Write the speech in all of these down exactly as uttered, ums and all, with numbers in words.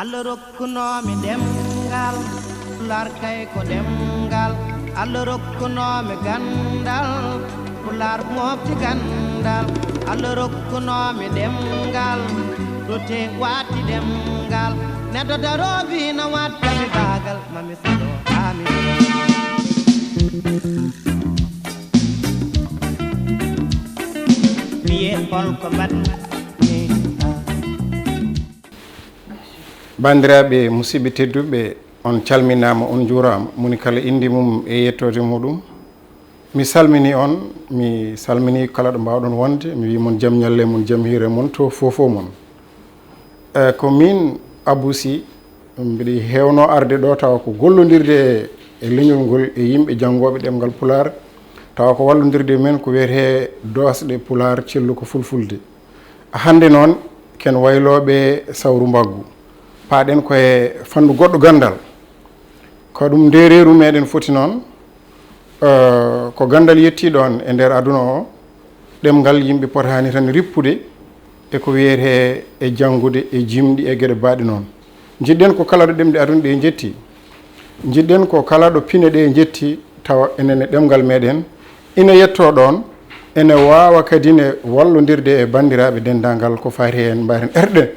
Allah rokkunoomi ɗemngal, Pulaar kay ko ɗemngal. Allah rokkunoomi ganndal, Pulaar mofti ganndal. Allah rokkunoomi ɗemngal, ɗo tee waɗti ɗemngal. Neɗɗo daroobi na waɗtami baagal, mami salo amin. Mbiye holko mbaɗmi? Banndiraaɓe, musidɓe tedduɓe, on calminaama, on njuuraama, moni kala innde mum e yettoode muɗum. Mi salmini on, mi salmini kala ɗo mbaawɗon wonde, mi wii mon jam ñalle mon, jam hiire mon to foofo mon. E, ko min Abou Sy, mbiɗa heewno arde ɗo tawa ko gollondirde e leñol ngol e yimɓe janngooɓe ɗemngal Pulaar, tawa ko wallondirde men ko wiyetee doosɗe Pulaar celluka fulfulde. Hannde noon ken waylooɓe sawru mbaggu, paaɗen ko e fannu goɗɗo ganndal. Ko ɗum nde reeru meɗen foti noon, eh, ko ganndal yettii ɗoon e nder aduna o, ɗemngal yimɓe potaani tan rippude e ko wiyetee e janngude e jimɗi e geɗe baaɗe noon. Njiɗɗen ko kala ɗo ɗemɗe aduna ɗe njetti, njiɗɗen ko kala ɗo pine ɗe njetti tawa enen e ɗemngal meɗen ina yetto ɗoon, ene waawa kadi ne wallondirde e banndiraaɓe denndaangal ko faati heen, mbaɗen ɓerɗe.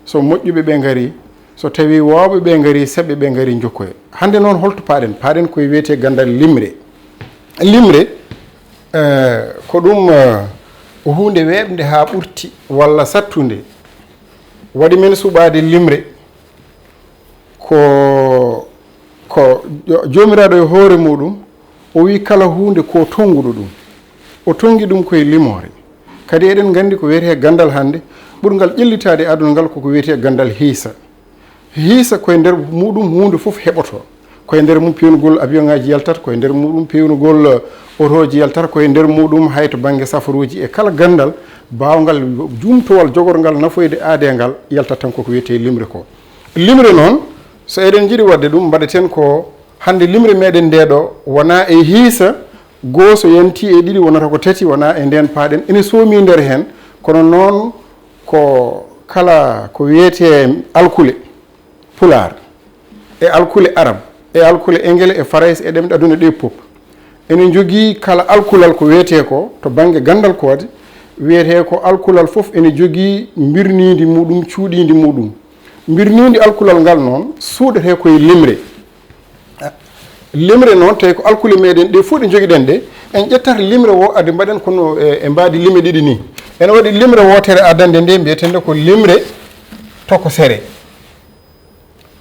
So moƴƴuɓe ɓe ngarii, so tawii woowɓe ɓe ngarii, seɓɓe ɓe ngarii, njokkoya. Hannde noon, holto paaɗen? Paaɗen koye wiyetee ganndal limre. Limre, eh, ko ɗum, eh, ko huunde weeɓnde haa ɓurti walla sattunde. Waɗi men suɓaade limre ko, ko jo-, Joomiraaɗo e hoore muɗum, o wii kala huunde ko tonnguɗo ɗum. O tonngi ɗum koye limoore. Kadi eɗen nganndi ko wiyetee ganndal hannde, ɓurngal ƴellitaade e aduna ngal koko wiyetee ganndal hiisa. Hiisa koye nder muɗum huunde fof heɓoto. Koye nder mum peewnugol avion ŋaaji yaltata, koye nder muɗum peewnugol, eh, otooji yaltata, koye nder muɗum hay to bannge safaruuji e kala ganndal baawngal, jumtowal jogorgal nafoyde aadee ngal yaltat tan koko wiyetee limre ko. Limre noon, so eɗen njiɗi waɗde ɗum, mbaɗeten ko hannde limre meɗen nde ɗo wonaa e hiisa, goo so yantii e ɗiɗi wonata ko tati, wonaa e ndeen paaɗen, ene soomi nder heen, kono noon ko kala ko wiyetee alkule Pulaar, e alkule Arab, e alkule Engele, e Farayse, e ɗemɗe aduna ɗe pop. Ene njogii kala alkulal ko wiyetee ko, to bannge ganndal koode, wiyetee ko alkulal fof ene jogii mbirniindi muɗum, cuuɗiindi muɗum. Mbirniindi alkulal ngal noon, suuɗetee koye limre. Limre noon, tawi ko alkule meɗen ɗe fof ɗe njogiɗen ɗe, en ƴettat limre wo, adi mbaɗen kono e, e mbaadi lime ɗiɗi ni. Ene waɗi limre wootere adannde nde, mbiyeten nde ko limre tokosere.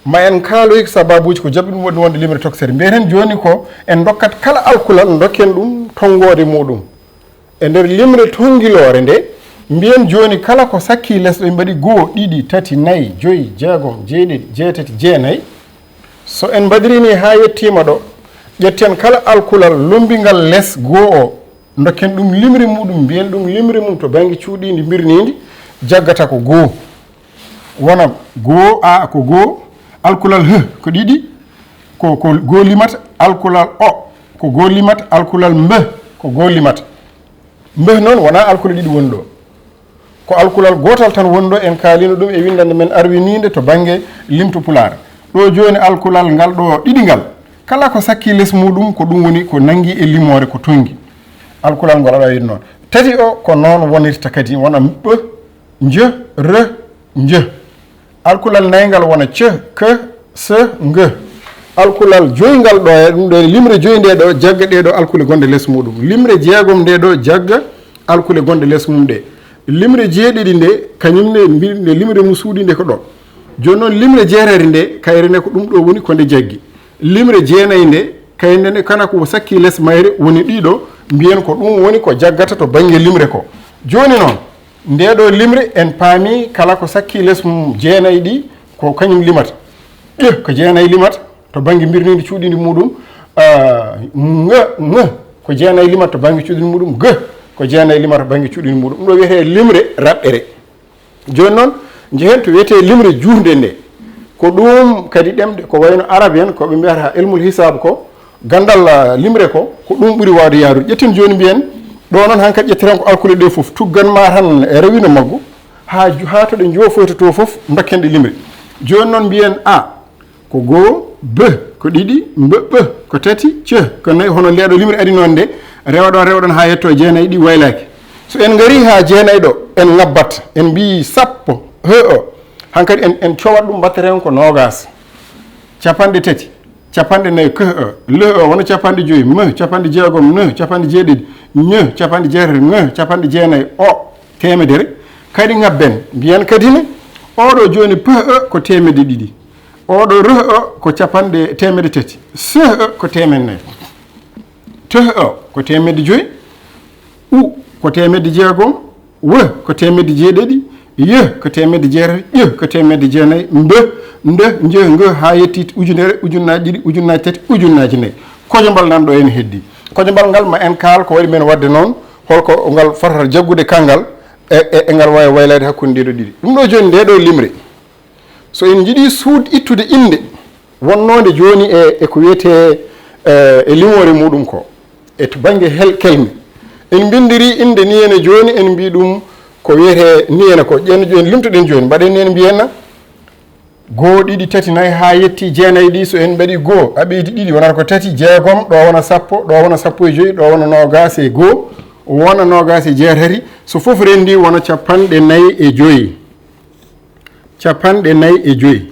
Ma en kaaloy ko sababuuji ko jaɓi ɗum waɗi wonde limre tokosere. Mbiyeten jooni ko en ndokkat kala alkulal, ndokken ɗum tonngoode muɗum. E nder limre tonngiloore nde, mbiyen jooni kala ko sakkii les ɗo, en mbaɗi goo, ɗiɗi, tati, nayi, joyi, jeegom, jeeɗiɗi, jeetati, jeenayi. So en mbaɗirii ni haa yettiima ɗo, ƴetten kala alkulal lummbingal les goo o, ndokken ɗum limre muɗum, mbiyen ɗum limre mum to bannge cuuɗiindi mbirniindi, jaggata ko goo. Wona goo, a ko goo, alkulal h ko ɗiɗi, ko, ko goo limata, alkulal o ko goo limata, alkulal mb ko goo limata. Mb noon wonaa alkule ɗiɗi woni ɗo. Ko alkulal gootal tan woni ɗo, en kaalino ɗum e winndannde men arwiniinde to bannge limto Pulaar. Ɗo jooni alkulal ngal ɗo ɗiɗi ngal, kala ko sakkii les muɗum ko ɗum woni ko nanngi e limoore ko tonngi. Alkulal ngol aɗa wiya noon. Tati o ko noon wonirta kadi, wona ɓ, nj, r, nj. Alkulal nayngal wona c, k, s, ng. Alkulal joyngal ɗo, e ɗum ɗo limre joyi nde ɗo, jagga ɗe ɗo alkule gonɗe les muɗum. Limre jeegom nde ɗo, jagga alkule gonɗe les mum ɗe. Limre jeeɗiɗi nde, kañum ne mbi-, nde limre mum suuɗi nde ko ɗo. Jooni noon limre jeetati nde, kayre nde ko ɗum ɗo woni ko nde jaggi. Limre jeenayi nde, kayre nde kana ko sakki les mayre woni ɗiɗo, mbiyen ko ɗum woni ko jaggata to bannge limre ko. Jooni noon, nde ɗo limre en paami kala ko sakki les mum jeenayi ɗi ko kañum limata. Ƴ ko jeenayi limata to bannge mbirniindi cuuɗiindi muɗum, ah, ng, ng ko jeenayi limata to bannge cuuɗiindi muɗum, g ko jeenayi limata to bannge cuuɗiindi muɗum. Ɗum ɗo wiyetee limre raɓɓere. Jooni noon, njehen to wiyetee limre juutnde nde. Ko ɗum kadi ɗemɗe, ko wayno arab en, ko ɓe mbiyata ilmul hisaab ko, ganndal, ah, limre ko, ko ɗum ɓuri waawde yaarude. Ƴetten jooni mbiyen, ɗo noon hankadi ƴettiren ko alkule ɗe fof, tuggan ma tan e rewino maggu, haa ju-, haa to ɗe njoofoyta to fof, ndokken ɗe limre. Jooni noon mbiyen A ko goo, B ko ɗiɗi, mb, ɓ ko tati, C ko nayi. Hono nde ɗo limre ari noon nde, rewaɗon, rewaɗon haa yetto jeenayi ɗi waylaaki. So en ngarii haa jeenayi ɗo, en ngabbat, en mbiyi sappo, H O. Hankadi en, en cowat ɗum, mbattaten ko noogaas. Capanɗe tati, capanɗe nayi, K E, L E wona capanɗe joyi, M capanɗe jeegom, N capanɗe jeeɗiɗi, Ñ capanɗe jeetati, Ŋ capanɗe jeenayi, O teemedere. Kadi ngabben, mbiyen kadi ne, oɗo jooni P E ko teemedde ɗiɗi, oɗo R E ko capanɗe, teemedde tati, C E ko teemedde nayi, T E ko teemedde joyi, U ko teemedde jeegom, W ko teemedde jeeɗiɗi, Y ko teemedde jeetati, Ƴ ko teemedde jeenayi, Mb, Nd, Nj, Ng haa yetti ujunere, ujunnaaji ɗiɗi, ujunnaaji tati, ujunnaaji nayi. Kojombal nan ɗo en heddi. Kojombal ngal ma en kaal ko waɗi men waɗde noon, holko ngal fotata jaggude kanngal e, e, e ngal waawi waylaade hakkunde ɗee ɗo ɗiɗi. Ɗum ɗo jooni nde ɗo limre. So en njiɗi suud ittude innde wonnoonde jooni e, e ko wiyetee, e, e limoore muɗum ko, e to bannge hel-, kelme. En mbinndiri innde ni ene jooni, en mbii ɗum ko wiyetee ni ene ko. Ƴeen jooni, limtoɗen jooni, mbaɗen ni en mbiyen goo, ɗiɗi, tati, nayi haa yetti jeenayi ɗi. So en mbaɗi goo, a ɓeydi ɗiɗi, wonata ko tati, jeegom, ɗo wona sappo, ɗo wona sappo e joyi, ɗo wona noogaas e goo, wona noogaas e jeetati. So fof renndi wona capanɗe nayi e joyi. Capanɗe nayi e joyi.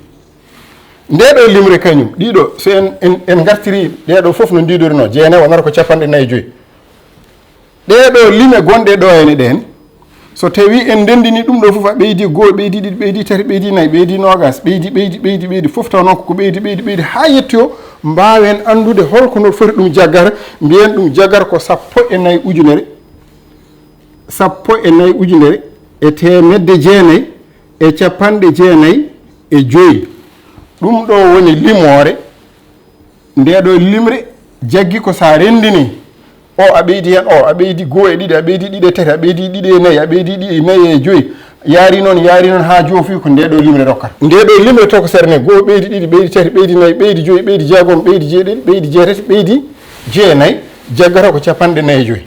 Nde ɗo limre kañum, ɗiɗo, so en, en, en ngartiri ɗe ɗo fof no ndiidorinoo, jeenayi wonata ko capanɗe nayi e joyi. Ɗe ɗo lime gonɗe ɗo ene ɗeen, so tawi en ndenndini ɗum ɗo fof, a ɓeydi goo, ɓeydi ɗiɗi, ɓeydi tati, ɓeydi nayi, ɓeydi noogaas, ɓeydi, ɓeydi, ɓeydi, ɓeydi, fof taw noon ko ɓeydi, ɓeydi, ɓeydi, haa yettoyo, mbaawen anndude holko no foti ɗum jaggata, mbiyen ɗum jaggata ko sappo e nayi ujunere, sappo e nayi ujunere e teemedde jeenayi e capanɗe jeenayi e joyi. Ɗum ɗo woni limoore. Nde ɗo limre jaggi ko so a renndini, o a ɓeydi heen o, a ɓeydi goo e ɗiɗi, a ɓeydi ɗiɗi e tati, a ɓeydi ɗiɗi e nayi, a ɓeydi ɗiɗi e nayi e joyi, yaari noon, yaari noon haa joofi ko nde ɗo limre rokkata. Nde ɗo limre tokosere ne, goo ɓeydi ɗiɗi, ɓeydi tati, ɓeydi nayi, ɓeydi joyi, ɓeydi jeegom, ɓeydi jeeɗiɗi, ɓeydi jeetati, ɓeydi jeenayi, jaggata ko capanɗe nayi e joyi.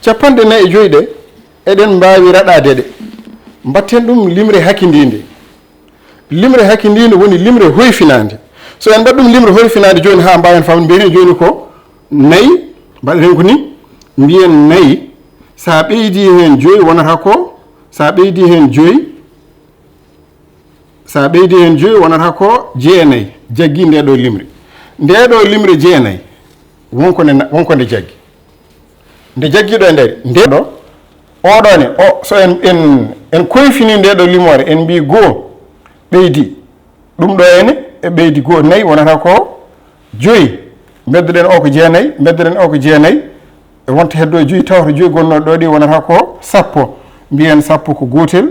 Capanɗe nayi e joyi ɗe, eɗen mbaawi raɗaade ɗe, mbaɗten ɗum limre hakindiinde. Limre hakindiinde woni limre hoyfinaande. So en mbaɗi ɗum limre hoyfinaande jooni haa mbaawen famde, mbiyen jooni ko nayi, mbaɗaten ko ni, mbiyen nayi, so a ɓeydi heen joyi wonata ko, so a ɓeydi heen joyi, so a ɓeydi heen joyi wonata ko jeenayi, jaggi nde ɗo limre. Nde ɗo limre jeenayi, wonko nde na-, wonko nde jaggi. Nde jaggiɗo e nder, nde ɗo, oɗo ne, o, so en, en, en koyfini nde ɗo limoore, en mbii goo, ɓeydi, ɗum ɗo ene, e ɓeydi goo, nayi wonata ko joyi. Mbeddoɗen o ko jeenayi, mbeddoɗen o ko jeenayi. E wonta heddo e joyi, tawata joyi gonnooɗo ɗo ɗi wonata ko sappo. Mbiyen sappo ko gootel,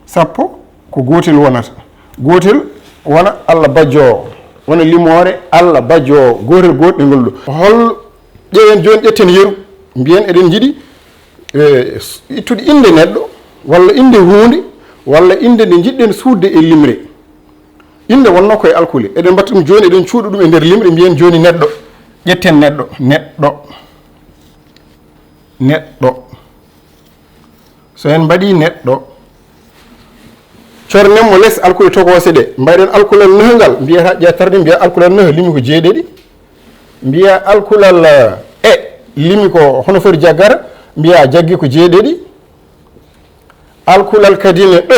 sappo ko gootel wonata. Gootel wona Allah bajjo o, wona limoore Allah bajjo o, gootel gootel ngol ɗo. Hol, ƴeewen jooni, ƴetten yeru, mbiyen eɗen njiɗi, e, ittude innde neɗɗo, walla innde huunde, walla innde nde njiɗɗen suuɗde e limre. Innde wonnoo ko e alkule. Eɗen mbatta ɗum jooni, eɗen cuuɗa ɗum e nder limre, mbiyen jooni neɗɗo. Ƴetten neɗɗo, neɗɗo, neɗɗo. So en mbaɗii neɗɗo, cornen mo les alkule tokoose ɗe. Mbayɗen alkulal neh ngal, mbiyata ƴettarde, mbiya alkulal neh limi ko jeeɗiɗi. Mbiya alkulal, eh, e limi ko hono foti jaggata, mbiya jaggi ko jeeɗiɗi. Alkulal kadi ne ɗo,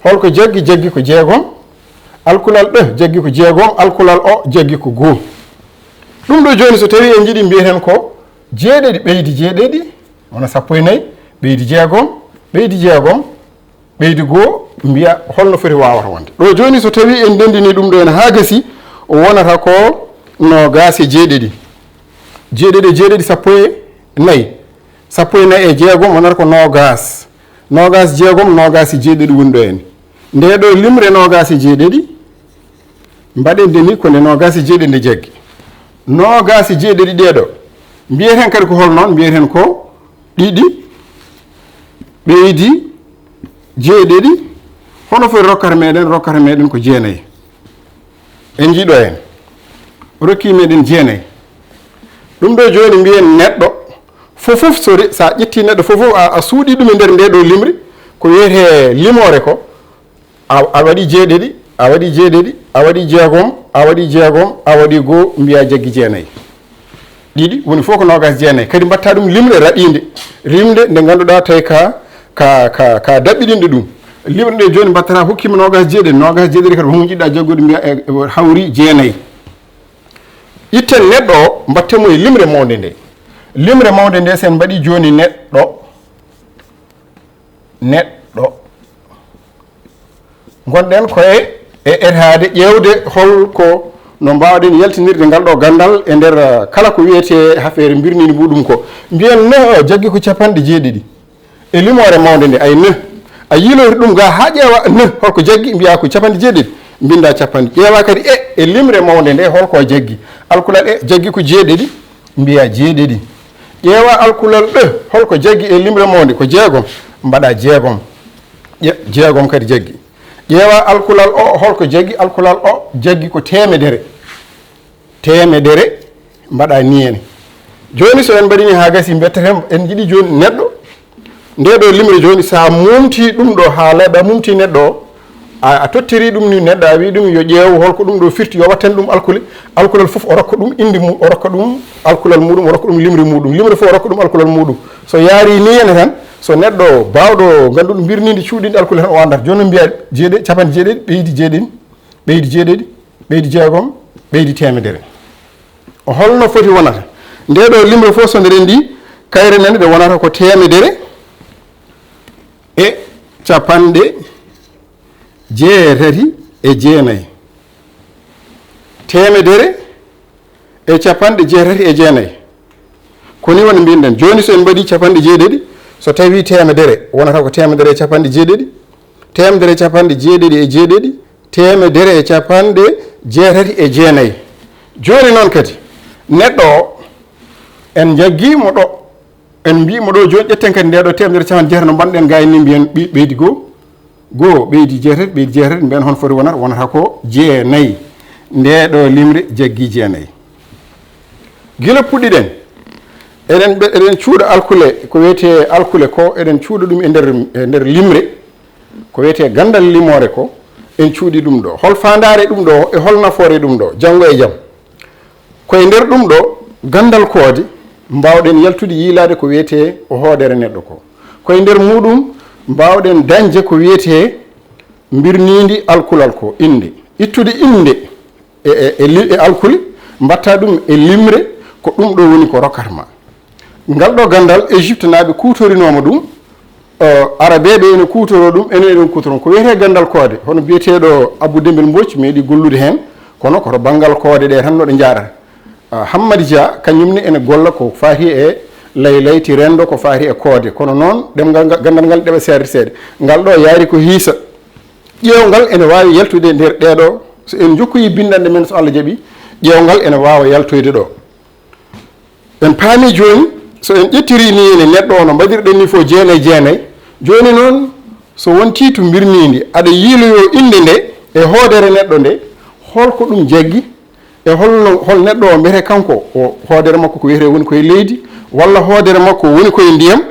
holko jaggi? Jaggi ko jeegom. Alkulal ɗo jaggi ko jeegom, alkulal o jaggi ko goo. Ɗum ɗo jooni so tawi en njiɗi mbiyeten ko jeeɗiɗi ɓeydi jeeɗiɗi, wona sappo e nayi, ɓeydi jeegom, ɓeydi jeegom, ɓeydi goo, mbiya holno foti waawata wonde. Ɗo jooni so tawi en ndenndini ɗum ɗo en haa gasi, o wonata ko noogaas e jeeɗiɗi. Jeeɗiɗi e jeeɗiɗi, sappo e nayi. Sappo e nayi e jeegom wonata ko noogaas. Noogaas jeegom, noogaas e jeeɗiɗi woni ɗo en. Nde ɗo limre noogaas e jeeɗiɗi, mbaɗen nde ni ko nde noogaas e jeeɗiɗi nde jaggi. Noogaas e jeeɗiɗi ɗe ɗo, mbiyeten kadi ko hol noon? Mbiyeten ko ɗiɗi, ɓeydi jeeɗiɗi. Hono foti rokkata meɗen? Rokkata meɗen ko jeenayi. En njiɗo en. Rokki meɗen jeenayi. Ɗum ɗo jooni mbiyen neɗɗo fofof, so re-, so a ƴetti neɗɗo fofof, a, a suuɗi ɗum e nder nde ɗo limre, ko wiyetee limoore ko, a, a waɗi jeeɗiɗi, A waɗi jeeɗiɗi, a waɗi jeegom, a waɗi jeegom, a waɗi goo, mbiya jaggi jeenayi. Ɗiɗi woni fof ko noogaas jeenayi. Kadi mbaɗta ɗum limre raɗiinde, limre nde ngannduɗaa tawi ka, ka, ka, ka daɓɓiɗinde ɗum. Limre nde jooni mbaɗtata hokkima noogaas jeeɗiɗi, noogaas jeeɗiɗi kadi homo jiɗɗa jaggude mbiya e, e hawri jeenayi. Itten neɗɗo o, mbaɗten mo e limre mawnde nde. Limre mawnde nde, so en mbaɗi jooni neɗɗo, neɗɗo. Ngonɗen koye e etaade ƴeewde hol ko no mbaawɗen yaltinirde ngal ɗo ganndal e nder, eh, kala ko wiyetee affaire mbirniindi muɗum ko. Mbiyen ne, eh, jaggi ko capanɗe jeeɗiɗi. E limoore mawnde nde, ay ne, a yiiloyta ɗum ga haa ƴeewa ne, hol ko jaggi, mbiya ko capanɗe jeeɗiɗi, mbinnda capanɗe. Ƴeewa kadi e, e limre mawnde nde, hol ko jaggi. Alkulal e, jaggi ko jeeɗiɗi, mbiya jeeɗiɗi. Ƴeewa alkulal ɗe, hol ko jaggi e limre mawnde, ko jeegom, mbaɗa jeegom. Ƴe-, jeegom kadi jaggi. Ƴeewa alkulal o, hol ko jaggi, alkulal o jaggi ko teemedere. Teemedere, mbaɗa ni ene. Jooni so en mbaɗini haa gasi, mbetteten, en njiɗi jooni neɗɗo. Nde ɗo limre jooni, so a mumti ɗum ɗo haala, ɗa mumti neɗɗo o, a, a tottiri ɗum ni neɗɗo, a wi ɗum yo ƴeew hol ko ɗum ɗo firti, yo watten ɗum alkule. Alkulal fof o rokka ɗum inde mum, o rokka ɗum alkulal muɗum, o rokka ɗum limre muɗum. Limre fof o rokka ɗum alkulal muɗum. So yaari ni ene tan, so neɗɗo baawɗo ngannduɗo mbirniindi cuuɗiiɗi alkule tan o anndat. Jooni mbiya jeeɗe-, capanɗe jeeɗiɗi, ɓeydi jeeɗiɗi, ɓeydi jeeɗiɗi, ɓeydi jeegom, ɓeydi teemedere. O holno foti wonata? Nde ɗo limre fof so nde renndi, kayre nani ɗe wonata ko teemedere e capanɗe jeetati e jeenayi. Teemedere e capanɗe jeetati e jeenayi. Ko ni woni mbinɗen. Jooni so en mbaɗi capanɗe jeeɗiɗi, so tawi teemedere, wonata ko teemedere e capanɗe jeeɗiɗi, teemedere e capanɗe jeeɗiɗi e jeeɗiɗi, teemedere e capanɗe jeetati e jeenayi. Jooni noon kadi, neɗɗo o, en njaggii mo ɗo, en mbii mo ɗo jooni, ƴetten kadi nde ɗo teemedere capanɗe jeetati no mbanɗen gayni, mbiyen ɓi-, ɓeydi goo, goo, ɓeydi jeetati, ɓeydi jeetati, mbiyen hon foti wonata, wonata ko jeenayi. Nde ɗo limre jaggi jeenayi. Gila puɗɗiɗen, eɗen ɓe-, eɗen cuuɗa alkule, ko wiyetee alkule ko, eɗen cuuɗa ɗum e nder, e nder limre, ko wiyetee ganndal limoore ko, en cuuɗi ɗum ɗo. Hol faandaare ɗum ɗo e hol nafoore ɗum ɗo, janngo e jam? Ko e nder ɗum ɗo ganndal koode mbaawɗen yaltude yiilaade ko wiyetee o hoodere neɗɗo ko. Ko e nder muɗum mbaawɗen dañde ko wiyetee mbirniindi alkulal ko, innde. Ittude innde e, e, e li-, e alkule, mbaɗta ɗum e limre, ko ɗum ɗo woni ko rokkata ma. Ngal ɗo ganndal, Égypte naaɓe kuutorinooma ɗum, eh, Arabeeɓe ene kuutoroo ɗum, enen eɗen kuutoroo. Ko wiyetee ganndal koode, hono biyeteeɗo Abou Dembel Mbodj meeɗi gollude heen, kono ko to banngal koode ɗe tan no ɗe njaarata. Ah, Hammadi Dia, kañum ne ene golla ko faati e laylayti renndo, ko faati e koode. Kono noon, ɗemngal ngal, ganndal ngal ɗeɓa seeɗa seeɗa. Ngal ɗo yaari ko hiisa. Ƴeewngal ene waawi yaltude nder ɗee ɗo. So en njokkoyi binndanɗe men, so Allah jaɓi, ƴeewngal ene waawa yaltoyde ɗo. En paami jooni, so en ƴettiri ni ene neɗɗo o no mbaɗirɗen ni fof jeenayi jeenayi. Jooni noon, so wontii to mbirniindi, aɗa yiiloyoo innde nde e hoodere neɗɗo nde, hol ko ɗum jaggi? E holno, hol neɗɗo o mbiyetee kanko, o hoodere makko ko wiyetee woni koye leydi, walla hoodere makko woni koye ndiyam,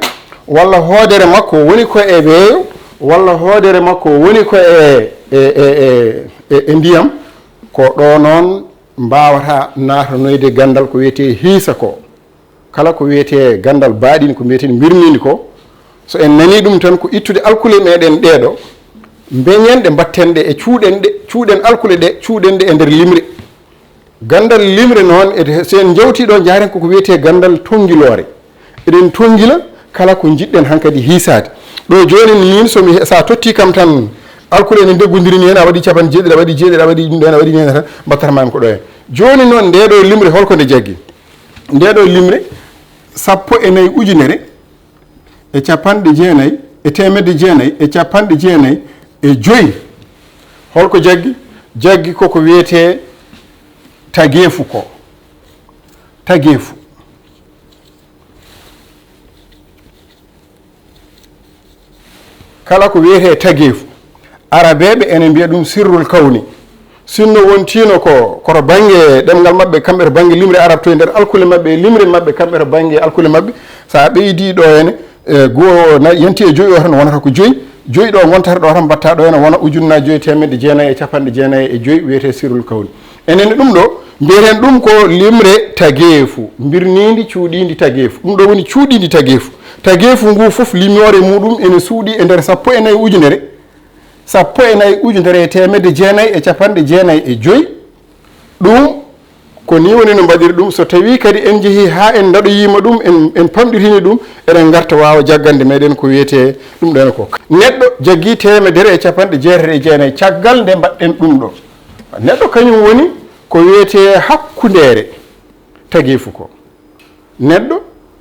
walla hoodere makko woni ko e weeyo, walla hoodere makko woni ko e, e, e, e, e, e ndiyam? Ko ɗo noon mbaawata naatanoyde ganndal ko wiyetee hiisa ko. Kala ko wiyetee ganndal baaɗin, ko mbiyeten mbirniindi ko, so en nanii ɗum tan, ko ittude alkule meɗen ɗee ɗo, mbeñen ɗe, mbatten ɗe e cuuɗen ɗe, cuuɗen alkule ɗe, cuuɗen ɗe e nder limre. Ganndal limre noon, e, so en njawtii ɗo, njaaren ko ko wiyetee ganndal tonngiloore. Eɗen tonngila kala ko njiɗɗen hankadi hiisaade. Ɗo jooni miin, so mi, so a tottii kam tan, alkule ene ndeggondirini heen, a waɗi capanɗe jeeɗiɗi, a waɗi jeeɗiɗi, a waɗi ɗum ɗo heen, a waɗi heen tan, mbattat ma ko ɗo heen. Jooni noon, ndee ɗo limre, hol ko nde jaggi? Ndee ɗo limre, sappo e nayi ujunere e capanɗe jeenayi, e teemedde jeenayi e capanɗe jeenayi e joyi. Hol ko jaggi? Jaggi ko ko wiyetee tageefu ko. Tageefu. Kala ko wiyetee tageefu, Arabeeɓe ene mbiya ɗum sirrul kawni. Sinno wontiino ko, ko to bannge ɗemngal maɓɓe, kamɓe to bannge limre arab to e nder alkule maɓɓe, e limre maɓɓe, kamɓe to bannge alkule maɓɓe, so a ɓeydii ɗo heen, e goo na, yanti e joyi o tan wonata ko joyi, Joyi ɗo ngontata ɗo tan, mbatta ɗo ene wona ujunnaaji joyi teemedde jeenayi e capanɗe jeenayi e joyi, wiyetee sirrul kawni. Enen ɗum ɗo, mbiyeten ɗum ko limre tageefu, mbirniindi, cuuɗiindi tageefu. Ɗum ɗo woni cuuɗiindi tageefu. Tageefu ngu fof, limoore muɗum ene suuɗi e nder sappo e nayi ujunere, sappo e nayi ujunere e teemedde jeenayi e capanɗe jeenayi e joyi. Ɗum ko ni woni no mbaɗiri ɗum. So tawii kadi en njehii haa en ndaɗoyiima ɗum, en, en pamɗitiima ɗum, eɗen ngarta waawa jaggande meɗen ko wiyetee ɗum ɗoon ko. Neɗɗo jaggii teemedere e capanɗe jeetati e jeenayi caggal nde mbaɗɗen ɗum ɗo. Neɗɗo kañum woni ko wiyetee hakkundeere tageefu ko. Neɗɗo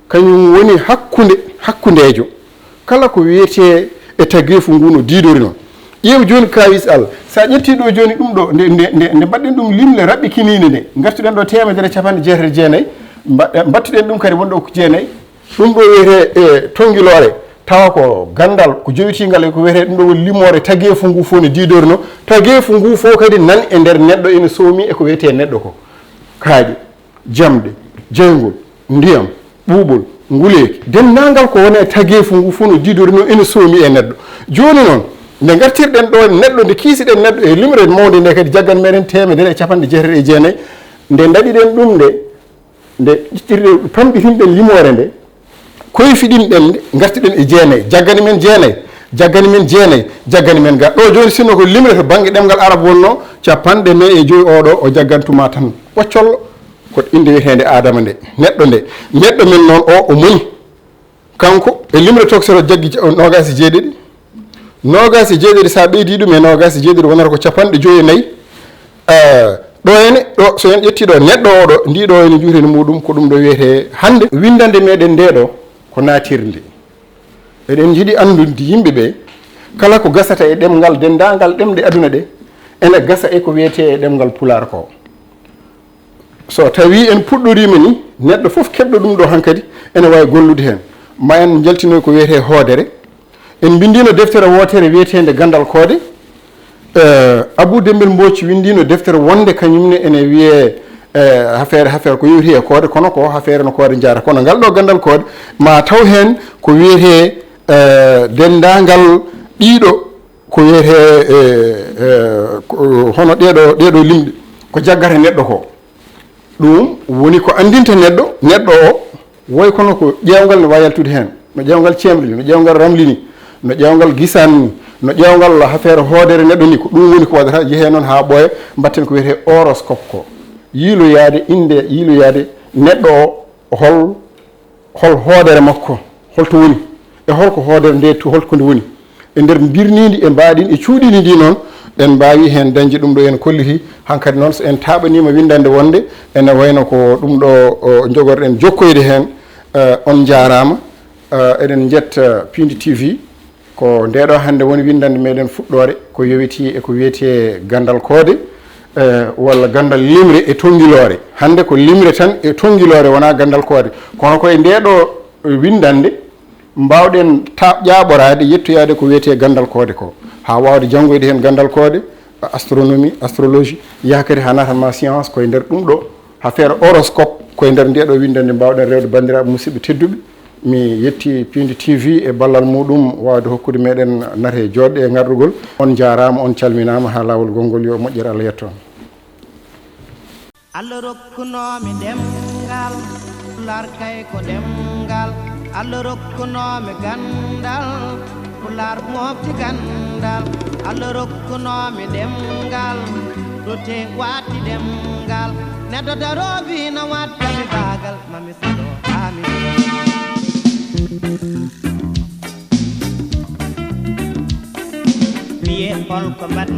kañum woni hakkunde, hakkundeejo. Kala ko wiyetee e tageefu ngu no diidori noon. Ƴeew jooni kaawis Alla. So a ƴettii ɗo jooni ɗum ɗo, nde, nde, nde, nde mbaɗɗen ɗum limre raɓɓikiniinde nde, ngartuɗen ɗo teemedere capanɗe jeetati e jeenayi, mba-, mbattuɗen ɗum kadi wonɗo ko jeenayi. Ɗum ɗo wiyetee e tonngiloore, tawa ko ganndal, ko jowitiingal e ko wiyetee ɗum ɗo woni limoore tageefu ngu fof no diidori no. Tageefu ngu fof kadi nan e nder neɗɗo, ene soomi e ko wiyetee neɗɗo ko. Kaaƴe, jamɗe, jeyngol, ndiyam, ɓuuɓol, nguleeki, denndaangal ko woni e tageefu ngu fof no diidori no ene soomi e neɗɗo. Jooni noon, nde ngartirɗen ɗo neɗɗo, nde kiisiɗen neɗɗo e limre mawnde nde kadi jaggan meɗen teemedere e capanɗe jeetati e jeenayi, nde ndaɗiɗen ɗum nde, nde ƴiɗɗirɗen, pamɗitinɗen limoore nde, koyfiɗinɗen nde, ngartiɗen e jeenayi, jaggani men jeenayi, jaggani men jeenayi, jaggani men ga. Ɗo jooni sinno ko limre to bannge ɗemngal arab wonno, capanɗe nayi e joyi o ɗo, o jaggantuma tan. Ɓoccollo, ko innde wiyeteende Aadama nde, neɗɗo nde. Neɗɗo men noon o, o moni. Kanko, e limre tokosere o jaggi ca-, noogaas e jeeɗiɗi. Noogaas e jeeɗiɗi, so a ɓeydii ɗum e noogaas e jeeɗiɗi, wonata ko capanɗe joyi e nayi. Eh, ɗo ene, ɗo, so en ƴettii ɗo, neɗɗo o ɗo, ndi ɗo ene juutani muɗum, ko ɗum ɗo wiyetee hannde. Winndannde meɗen nde ɗo, ko naatirnde. Eɗen njiɗi anndude yimɓe ɓe, kala ko gasata e ɗemngal, denndaangal ɗemɗe aduna ɗe, ene gasa e ko wiyetee e ɗemngal Pulaar ko. So tawii en puɗɗoriima ni, neɗɗo fof keɓɗo ɗum ɗo hankadi, ene waawi gollude heen. Ma en njaltinoy ko wiyetee hoodere. En mbinndiino deftere wootere wiyeteende Ganndal Koode. Eh, Abuu Demmbel Mbooc winndiino deftere wonde kañum ne ene wiyee, eh, affaire, affaire ko yowiti e koode, kono ko affaire no koode njahata. Kono ngal ɗo Ganndal Koode, ma taw heen ko wiyetee, eh, denndaangal ɗiiɗo ko wiyetee, eh, eh, ko, hono ɗeeɗo, ɗeeɗo limɗe, ko jaggata neɗɗo ko. Ɗum woni ko anndinta neɗɗo, neɗɗo o, woy kono ko ƴeewngal ne waawi yaltude heen, no ƴeewngal ceemli, no ƴeewngal ramli ni, no ƴeewngal gisaan ni, no ƴeewngal affaire hoodere neɗɗo ni, ko ɗum woni ko waɗata, jehee noon haa ɓooya, mbatten ko wiyetee horoscope ko. Yiiloyaade, innde yiiloyaade neɗɗo o, hol hol hoodere makko, holto woni, e holko hoodere nde, to holko nde woni. E nder mbirniindi e mbaɗin e cuuɗiindi ndi noon, en mbaawi heen dañde ɗum ɗo en kolliti. Hankadi noon, so en taaɓaniima winndannde wonde ene wayno ko ɗum ɗo, o, njogorɗen jokkoyde heen. Eh, on njaaraama. Eh, eɗen njetta Piindi T V. Ko nde ɗo hannde woni winndannde meɗen fuɗɗoore, ko yowitii e ko wiyetee Ganndal Koode, eh, walla ganndal limre e tonngiloore. Hannde ko limre tan e tonngiloore, wonaa Ganndal Koode. Kono ko e nde ɗo winndannde mbaawɗen ta-, ƴaaɓoraade, yettoyaade ko wiyetee Ganndal Koode ko, haa waawde janngoyde heen Ganndal Koode, astronomie, astrologie, yaha kadi haa naata ma science, ko e nder ɗum ɗo, affaire horoscope, ko e nder nde ɗo winndannde mbaawɗen rewde banndiraaɓe musidɓe tedduɓe. Mi yetti Piindi T V e ballal muɗum waawde hokkude meɗen nate jooɗɗe e ngarɗugol. On njaaraama, on calminaama, haa laawol gonngol yo moƴƴere Allah yetto on. Allah rokkunoomi ɗemngal, Pulaar kay ko ɗemngal. Allah rokkunoomi ganndal, Pulaar mofti ganndal. Allah rokkunoomi ɗemngal, rute waɗti ɗemngal. Neɗɗo daroowi no waɗtani baagal, mami salo amin. Mbiye hol ko mbaɗ